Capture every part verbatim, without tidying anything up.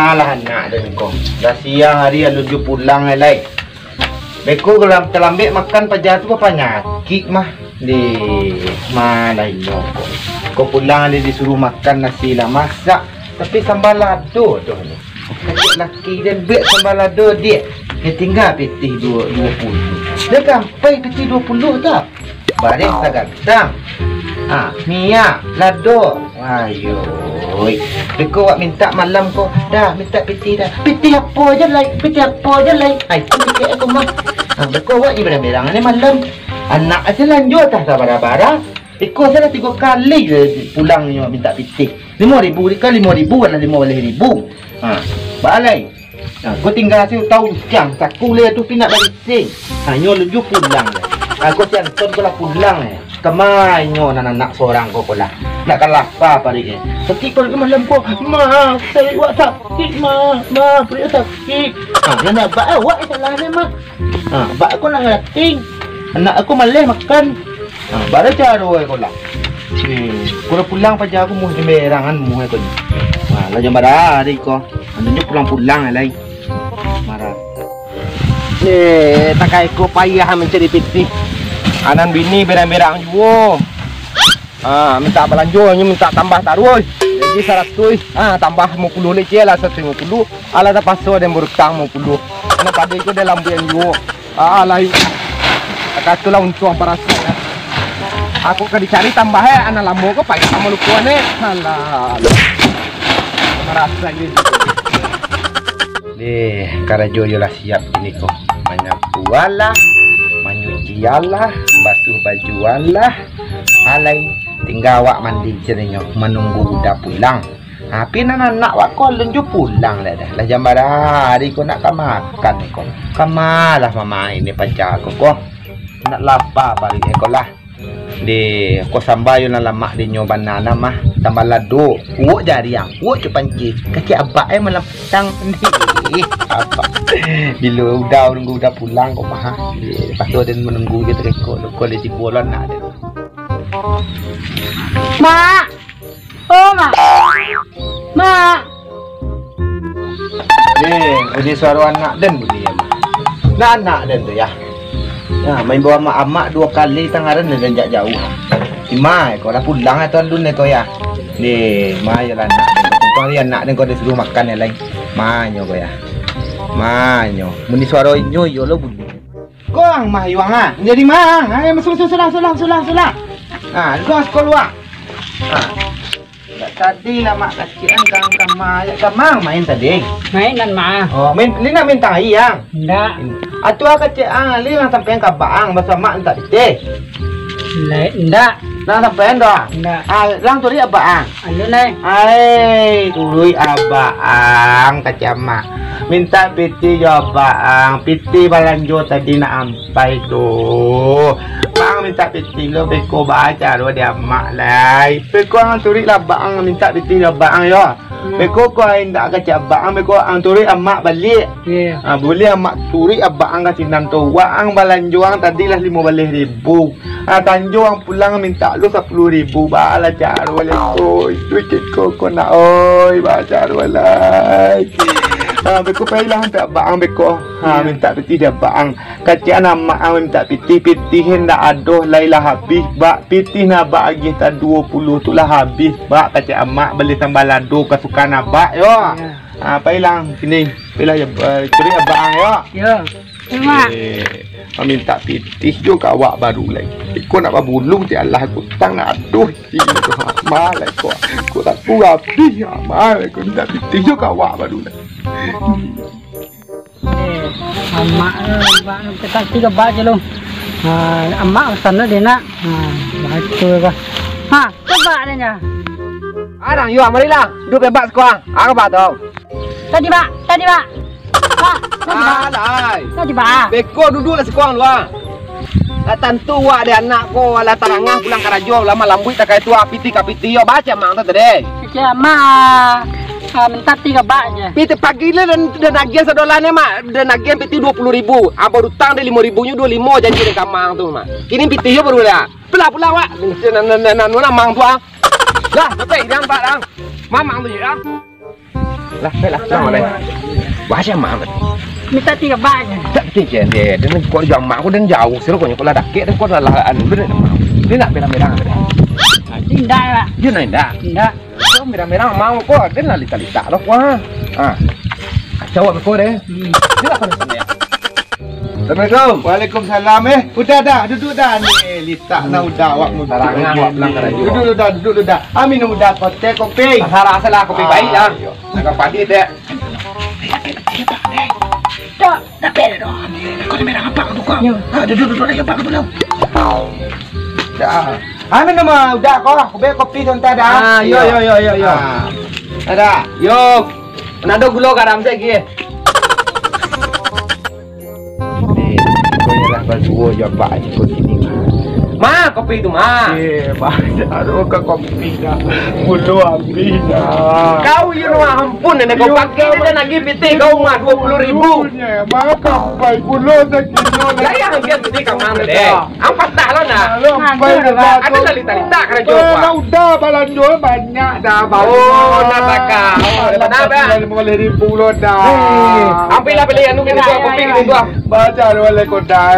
Alah anak den ko. Lah siang ari alun juo pulang lai. Beko kalau talambek makan paja tu bapanyakik mah. Deh, malah inyo ko. Ko pulang den disuruah makan nasi lah masak, tapi samba lado doh ni. Kecek laki den buek samba lado, dek. Dia tingga pitih duo, duo puluah. Dah sampai pitih duo puluah tak? Bareh sagadang. Ah, minyak, lado. Ayoi. Beko wak mintak malam ko. Dah, mintak pitih dah. Pitih apo se lai? Pitih apo se lai? Ai, tu kecek aku mah. Ah, beko wak ni berang-berang ni malam. Anak se lanjua tah sabara-bara. Iko se lah tigo kali je pulang nyo mintak pitih. Limo ribu, dikali limo ribu, alah limo baleh ribu. Ha, baa lai. Ha, ko tingga se utang uncang, saku lai tu pindah barisi. Ha, nyo lanjua pulang. Ha, ko si Anton ko lah pulang. Kama inyo nan anak sorang ko, ko lah. Nak ka lapa paruik e. Sakik paruik malam ko. Ma, paruik wak sakik, ma. Ma, paruik wak sakik. Ha, nan abak awak salah ni, ma. Ha, bak aku nak ngarating. Anak aku maleh makan. Ha, baa caro ko lah. Hmm, kurang pulang paja aku muh jemerangan muh aku ni. Ha, lah jam bara hari ko. Andonyo pulang-pulang lai. Marah. Eh, takai ko payah mancari pitih. Anan bini berang-berang juo. Ah, mintak balanjo, nyo mintak tambah taruih. Jadi saratuih, ah, tambah limo puluah lai, ciek lah saratuih limo puluah. Alah tapaso den barutang limo puluah. Anak padi ko den lambuikan juo. Ah, lah. Kato lah untuang paraso. Aku ka dicari tambah, eh, anak lamo ko pai samo lupo ne. Alah. Marasa ni. Deh, karajo yo lah siap kini ko. Manyapu alah, manyuci alah, basuh baju alah. Alai, tingga awak mandi sajo, manunggu Uda pulang. Tapi nan anak wak ko alun juo pulang lai dah. Lah jam bara hari ko nak ka makan ko. Kama lah mamain ni paja ko ko. Nak lapa paruik ko lah. Deh, ko samba yo nan lamak dinyo bana mah, samba lado, uwok jariang, uwok cupanci, kaki abak eh malam petang. Deh, abak. Bilo Uda, nunggu Uda pulang ko mah. Deh, lepas tu den manunggu je tareko, ko le tibo lo anak den. Mak! Oh, Mak. Mak. Eh, bunyi suaro anak den bunyi ya, Mak. Nah, anak den tu ya. Ya, main bawa amak-amak duo kali tangaran den jak jauah. Imai, kau lah pulang atau alun kau ya. Ni, mayolah anak den. Kau hari anak den kau disuruh makan ya lain. Manyo kau ya. Manyo. Bunyi suaro inyo yo lo bunyi. Kong mah yuang ah. Jadi mang. Hai, masuk, masuk, sudah, sudah, sudah, sudah. Ah, luas keluar. Ah. Tadi lah mak kacik kan kang kama, ya kamang main tadi. Main nan mah. Oh, main, li nak minta ayang. Ndak. Atu ah kacik ang, li nang sampai ka baang, basa mak minta pitih. Lai, ndak. Nang sampai dah. Ndak. Ah, lang turi abang. Anu, Nay. Ai, tuluih abang, kacik amak. Mintak pitih jo abang, pitih balanjo tadi nak ampai tu. Bang mintak pitih lo, beko baa caro di amak lai. Beko ang turuik lah abang, mintak pitih jo abang yo. Hmm. Beko ko ai ndak kacik abang, beko ang turuik amak baliak. Iyo. Ha, buliah amak turuik abang ka sinan tu. Wak ang balanjo ang tadi lah limo baleh ribu. Ah, tanjo ang pulang mintak lu sapuluah ribu, baa lah caro lai ko. Itu cit ko, ko nak, oi, baa caro lai. Ah, beko pailah mintak abang beko. Ha, mintak pitih di abang. Kacik an amak ang mintak pitih, pitih ndak ado lai lah habih, bak. Pitih nan abak agih ta duo puluah tu lah habih, bak. Kacik amak bali samba lado kasukaan abak, yo. Iyo. Ah, pailah kini. Pailah yo, eh, cari abang ang, yo. Yo. Mak. Eh, mintak pitih jo ka awak baru lai. Iko nak babulung ti alah kutang nak aduh. Iko amal ko. Ko tak ku habih amal ko mintak pitih jo ka awak baru lai. Eh, amak, eh, ba-, kita tiga bak je lu. Ah, amak sana dia nak. Ah, baca ka. Ha, coba dia nya. Arang yo, marilah. Duduak bebas ko. Ah, ka ba tu? Tadi, Pak. Tadi, Pak. Pak, tadi, Pak. Alai. Tadi, Pak. Beko duduaklah siko ang lu ah. Lah tantu wak dek anak ko, alah tarangah pulang karajo, lah malambuik takai tu ah, pitih ka pitih yo, baca mang tu tadi. Kecek amak, ah, mintak tiga bak je. Pitih pagi lah dan, dan agian sadolah ni, Mak. Dan agian pitih duo puluah ribu. Abang utang dek limo ribunyo duo limo janji dek kamang tu, Mak. Kini pitih yo baru dah. Pulang, pulang, Mak. Nan, nan, nan, nan, nan, mang tu ah. Lah, sampai hilang, Pak, dah. Mamang tu je, ah. Lah, baiklah, lah, lah. Wah, siapa, Mat? Minta tiga bak je. Tak tinggi dia. Dia ni kok jauh, Mat, kok dan jauh, sih, kok, kok lah dakek, dan kok lah, lah, anu, bener, Mat. Dia nak merah-merah, bener. Indak, Pak. Dia nak indak? Indak. Kok merah-merah mau kok, dia nak litak-litak lah, wah. Ah. Kacau aku deh. Hmm. Dia nak panas, ya? Assalamualaikum. Waalaikumsalam, eh. Udah dah, duduk dah ni. Litak nah udah awak mau. Tarang awak pulang karajo. Duduk dulu dah, duduk dulu dah. Ah, minum udah kote kopi. Rasa-rasa lah kopi baik lah. Iyo. Nak padi dek. Tak, tak ada dah. Kau ni merah apa kau tu kau? Yo. Ah, duduk duduk aja apa kau tu. Dah. Ah, minum ah, udah kau lah. Kopi kopi sebentar dah. Ah, yo yo yo yo yo. Ah. Ada. Yo. Nak ada gula garam sikit. Ini, kau nyalah baduo jo abak aja kau kini, mah. Mah, kopi tu, mah. Eh, banyak tu ka kopi dah. Gulo habis dah. Kau, yo, mah, ampun, nenek kau pakai dia dan lagi pitih kau, mah, dua puluh ribu. Mah, sampai gulo sakilo. Lah, yang ambil pitih kau, mah, deh. Ang patah lo nah. Alah, pai. Ada lah litak-litak karajo. Lah udah, balando banyak dah, banyak. Oh, nak takah. Oh, dah banyak dah. Lima belas ribu lo dah. Ambil lah beli anu kini tu, kopi kini tu. Baca dulu lah kau dah.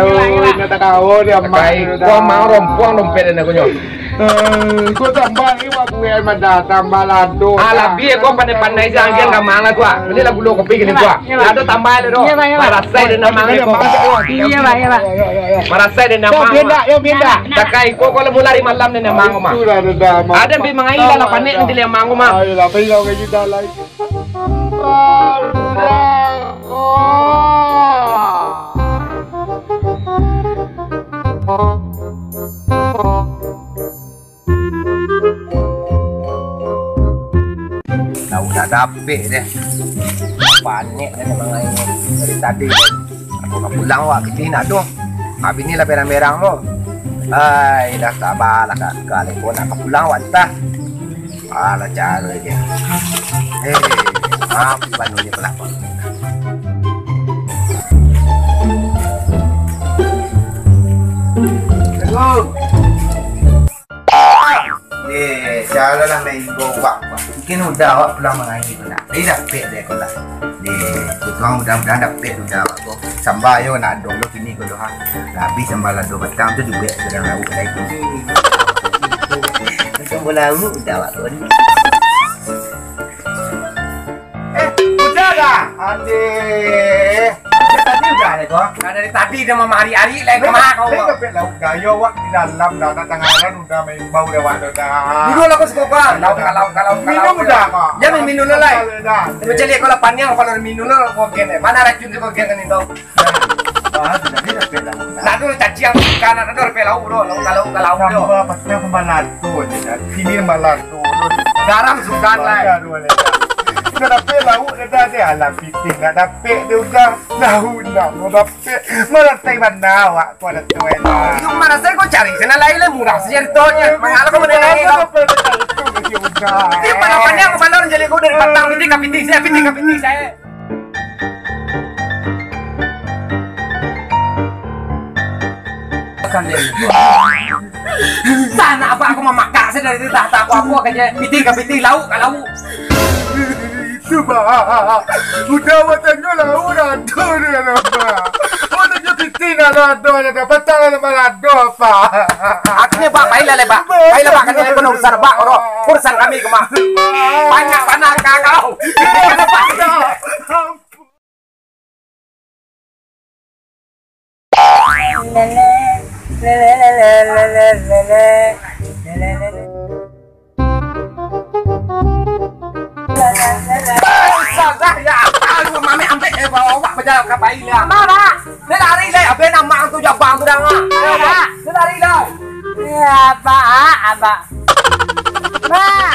Nak takah, oh, dia mah. Kau mau rompuang dompet dan aku nyo. Eh, kau tambah ni, buat kue mah dah, tambah lado. Ah, labi kau pandai-pandai jangan ka mah lah tu ah. Beli lah gulo kopi kini tu ah. Lado tambah lado. Iyo, Pak, iyo, Pak. Marasai dek namang ko. Iyo, Pak, iyo, Pak. Marasai dek namang. Yo, benda, yo, benda. Takai ko kalau mulai malam dek namang ko mah. Itulah dendam. Ada bi mangai lah panek nanti dek namang ko mah. Ayolah, pai lah, kayu dah lai. Lah udah dapek deh. Panek deh memang aing dari tadi. Aku ka pulang wak kini nak tu. Abih ni lah berang-berang tu. Ai, dah sabar lah kak. Kali pun nak ka pulang wak tah. Alah caro je. Eh, maaf, Iban, ni pelakon. Assalamualaikum. Eh, caro lah main gobak, Pak. Mungkin udah awak pulang mangaji tu nak. Jadi dapek deh kau lah. Deh, tu tuang mudah-mudahan dapek udah awak tu. Sambal yo nak adong lo kini kau tu ha. Lah habis sambal lado batang tu juga sedang lauk lah itu. Sambal lauk udah awak tu ni. Eh, udah dah. Andeh. Dari tadi udah deh kau. Nah, dari tadi dia mamari-ari lah kemana kau? Dapek lauk gayo awak di dalam dah. Nak tangaran udah main bau lewat tu dah. Dulu lah kau suka kau. Kalau, kalau, kalau, minum udah kau. Jangan minum lah, lai. Dah. Macam lihat kau lah paniang kalau minum lah kau gen eh. Mana racun tu kau gen ni tau? Nah, tu jadi dapek lauk. Nak tu caciang ikan, nak tu dapek lauk tu. Lauk, lauk, lauk tu. Sambal, pasal sambal lado je dah. Sini sambal lado tu. Garam sukan, lai. Sudah dapek lauk dah, dah, dah. Alah, pitih nak dapek dia udah. Tahu nak mau dapek. Marasai bana awak tu ada tu, eh, lah. Itu marasai kau cari sana lain lah, murah saja tu, ya. Mangalo kau boleh naik, kau. Dapek dah itu, dia udah. Ini pandang-pandang kepala orang jadi kau dari batang pitih ka pitih, saya pitih ka pitih, saya. Kan dia. Sanak apa aku mamakak saya dari tadi, tak, tak apa-apa kan je. Pitih ka pitih, lauk ka lauk. Itu, Pak. Udah awak tengok lauk dah tu dia, Pak. Awak tengok pitih nak ado je dah. Patah lah lepas ado, Pak. Akhirnya, Pak, baiklah, Pak. Baiklah, Pak, kan dia penuh besar, Pak. Urusan kami ke, Pak. Banyak bana kau. Pak. Salah ya, aku mami ambil eh bawa awak berjalan ke bayi lah. Apa, Pak? Dia lari lah, apa nama tu jabang tu dah, Mak? Apa, Pak? Dia lari lah. Ya, Pak, Abah. Pak.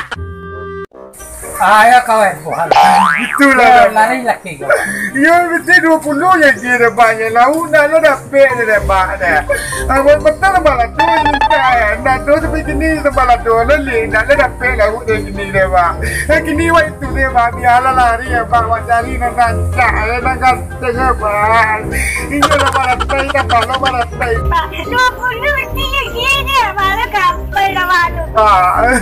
Ayo kawan, buhan. Itulah. Yo, lari laki kau. Yo, mesti dua puluh je dia dapatnya. Lauk nak lo dapek dia dapat dah. Abang betul lah malah tu minta. Nak tu sampai kini sampai lah tu. Lo leh, nak lo dapek lauk dia kini dia, Bang. Eh, kini waktu dia, Bang. Biarlah lari ya, Bang. Wak cari nak rancak, nak ganteng ya, Bang. Inyo lah malah tai, dapat lo malah tai. Pak, dua puluh mesti gini ya, malah kapai lah, Bang. Ah,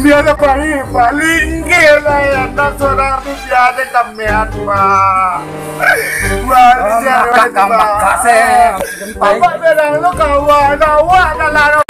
biarlah paling, paling. Gila ya, nak surang tu biasa kamian, Pak. Wah, ini siapa itu, Pak? Bapak bilang lu kawan, awak dah larang